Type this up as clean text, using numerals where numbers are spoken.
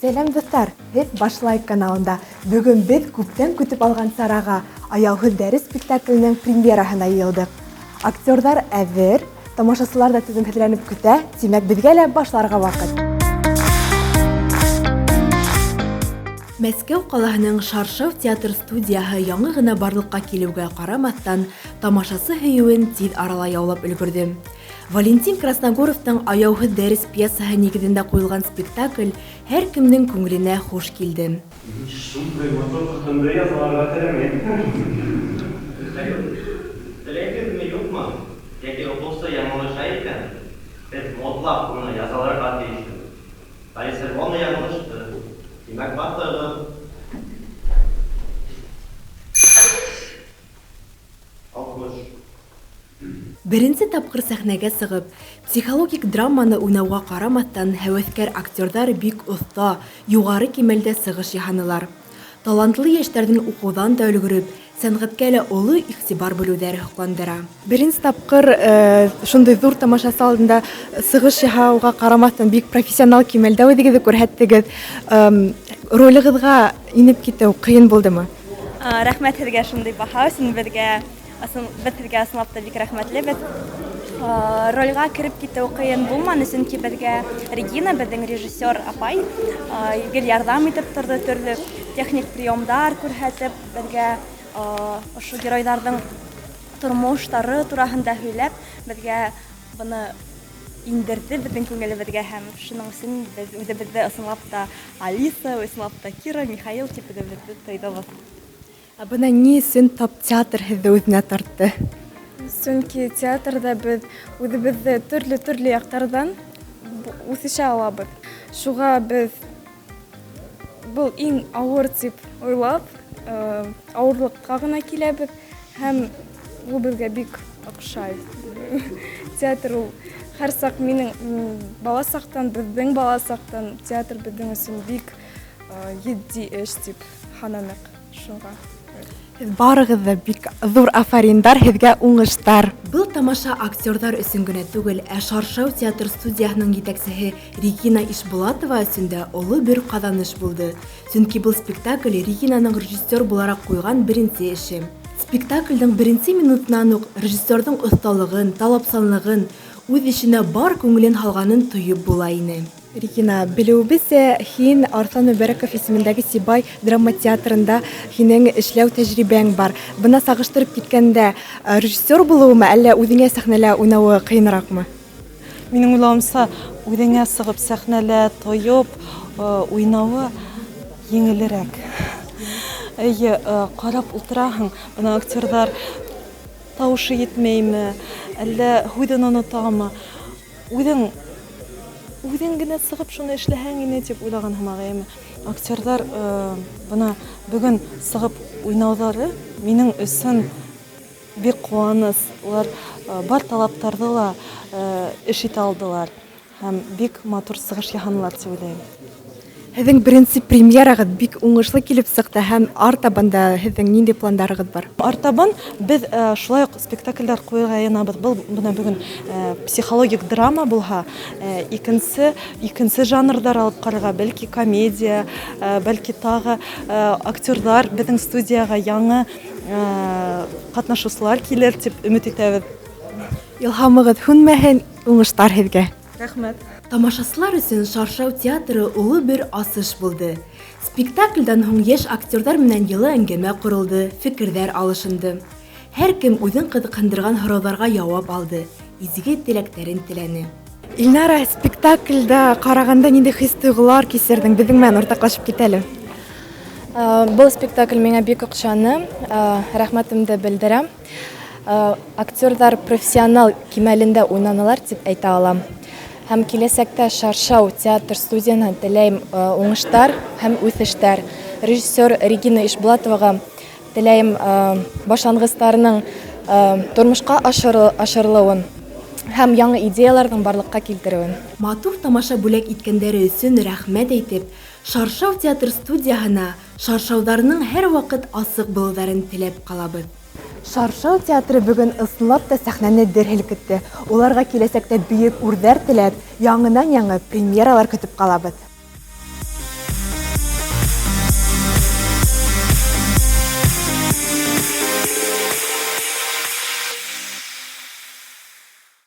Сәләм, дуҫтар! Һеҙ Башлайыҡ каналында. Бөгөн беҙ күптән көтөп алған сараға Аяуһыҙ дәрес спектакленең премьераһына йыйылдыҡ. Актерҙар әҙер, тамашасылар ҙа түҙемһеҙләнеп көтә, тимәк, беҙгә лә башларға ваҡыт. Мәскәү ҡалаһының Шаршау театр студияһы яңы ғына барлыҡҡа килеүгә ҡарамаҫтан, тамашасы һөйөүен тиҙ арала яулап өлгөрҙө. Валентин Красногоровтың Аяуһыҙ дәрес пьесаһы нигеҙендә ҡуйылған спектакль һәр кемдең күңеленә хуш килде. Мин шундый матур ҡатынды язаларга теләмим. Михаил, теләйбезме, юкмы, яки укучы яңылыша икән, без мотлак уны язаларга тиешбез. Алиса Львовна яңылышты. Димәк, батыгыз. 60. Беренсе тапҡыр сәхнәгә сығып, психологик драманы уйнауға ҡарамаҫтан, һәүәҫкәр актерҙар бик оҫта, юғары кимәлдә сығыш яһанылар. Талантлы йәштәрҙең уҡыуҙан да өлгөрөп, сәнғәткә лә оло иғтибар бүлеүҙәре һоҡландыра. Беренсе тапҡыр шундай ҙур тамашасы алдында сығыш яһауға ҡарамаҫтан, бик профессионал кимәлдә үҙегеҙҙе күрһәттегеҙ. Ролегеҙға инеп китеү ҡыйын булдымы? Рәхмәт һеҙгә шундай баһа өсөн, беҙгә беҙ һеҙгә ысынлап та бик рәхмәтлебеҙ. Рольға кереп китеү ҡыйын булманы, сөнки беҙгә Регина, беҙҙең режиссер апай, гел ярҙам итеп торҙо, төрлө техник приемдар күрһәтеп, беҙгә ошо геройҙарҙың тормоштары тураһында һөйләп, беҙгә быны индерҙе беҙҙең күңелебеҙгә, һәм шуның өсөн беҙ үҙебеҙҙе ысынлап та Алиса, ысынлап та Кира, Михаил тип үҙебеҙҙе тойҙобоҙ. Ә бына ни өсөн тап театр һеҙҙе үҙенә тартты? Сөнки театрҙа беҙ үҙебеҙҙе төрлө-төрлө яҡтарҙан үҫешә алабыҙ. Шуға беҙ был иң ауыр тип уйлап, ауырлыҡҡа ғына киләбеҙ, һәм ул беҙгә бик оҡшай. Театр ул һәр саҡ минең бала саҡтан, беҙҙең бала саҡтан театр беҙҙең өсөн бик етди эш тип һананыҡ шуға. Һеҙ барығыҙ ҙа бик ҙур афариндар, һеҙгә уңыштар. Был тамаша актерҙар өсөн генә түгел, ә Шаршау театр студияһының етәксеһе Регина Ишбулатова өсөн дә оло бер ҡаҙаныш булды. Сөнки был спектакль Регинаның режиссер булараҡ ҡуйған беренсе эше. Спектаклдең беренсе минутынан уҡ режиссерҙың оҫталығын, талапсанлығын, үҙ эшенә бар күңелен һалғанын тойоп була ине. Регина, белеүебеҙсә, һин Арыҫлан Мөбәрәков исемендәге Сибай драма театрында һинең эшләү тәжрибәң бар. Бына сағыштырып киткәндә, режиссер булыуымы, әллә үҙеңә сәхнәлә уйнауы ҡыйыныраҡмы? Минең уйлауымса, үҙеңә сығып сәхнәлә тойоп уйнауы еңелерәк. Эйе, ҡарап ултыраһың, бына актерҙар тауышы етмәйме, әллә һүҙен онотамы? Үҙең үҙең генә сығып шуны эшләһәң ине тип уйлаған һымаҡ, әйеме? Актерҙар бына бөгөн сығып уйнауҙары минең өсөн бик ҡыуаныс. Улар бар талаптарҙы ла эш итә алдылар һәм бик матур сығыш яһанылар тип уйлайым. Һеҙҙең беренсе премьерағыҙ бик уңышлы килеп сыҡты, һәм артабан да һеҙҙең ниндәй пландарығыҙ бар? Артабан беҙ шулай уҡ спектаклдәр ҡуйырға йыйынабыҙ. Был бына бөгөн психологик драма булһа, икенсе жанрҙар алып ҡарарға, бәлки комедия, бәлки тағы актерҙар беҙҙең студияға яңы ҡатнашыусылар килер тип өмөт итәбеҙ. Илһамығыҙ һүнмәһен, уңыштар һеҙгә. Рәхмәт. Тамашасылар өсөн Шаршау театры оло бер асыш булды. Спектаклдән һуң йәш актерҙар менән йылы әңгәмә ҡоролдо, фекерҙәр алышынды. Һәр кем үҙен ҡыҙыҡһындырған һорауҙарға яуап алды, изге теләктәрен теләне. Илнара, спектаклдә ҡарағанда ниндәй хис-тойғолар кисерҙең? Беҙҙең менән уртаҡлашып кит әле. Был спектакль миңә бик оҡшаны, рәхмәтемде белдерәм. Актерҙар профессионал кимәлендә уйнанылар тип әйтә алам. Һәм киләсәктә Шаршау театр студияһына теләйем уңыштар һәм үҫештәр. Режиссер Регина Ишбулатоваға теләйем башланғыстарының тормошҡа ашырылыуын һәм яңы идеяларҙың барлыҡҡа килтереүен. Матур тамаша бүләк иткәндәре өсөн рәхмәт әйтеп, Шаршау театр студияһына шаршауҙарының һәр ваҡыт асыҡ булыуҙарын теләп ҡалабыҙ. Шаршау театры бөгөн ысынлап та сәхнәне дер һелкетте. Уларға киләсәктә бөйөк үрҙәр теләп, яңынан-яңы премьералар көтөп ҡалабыҙ.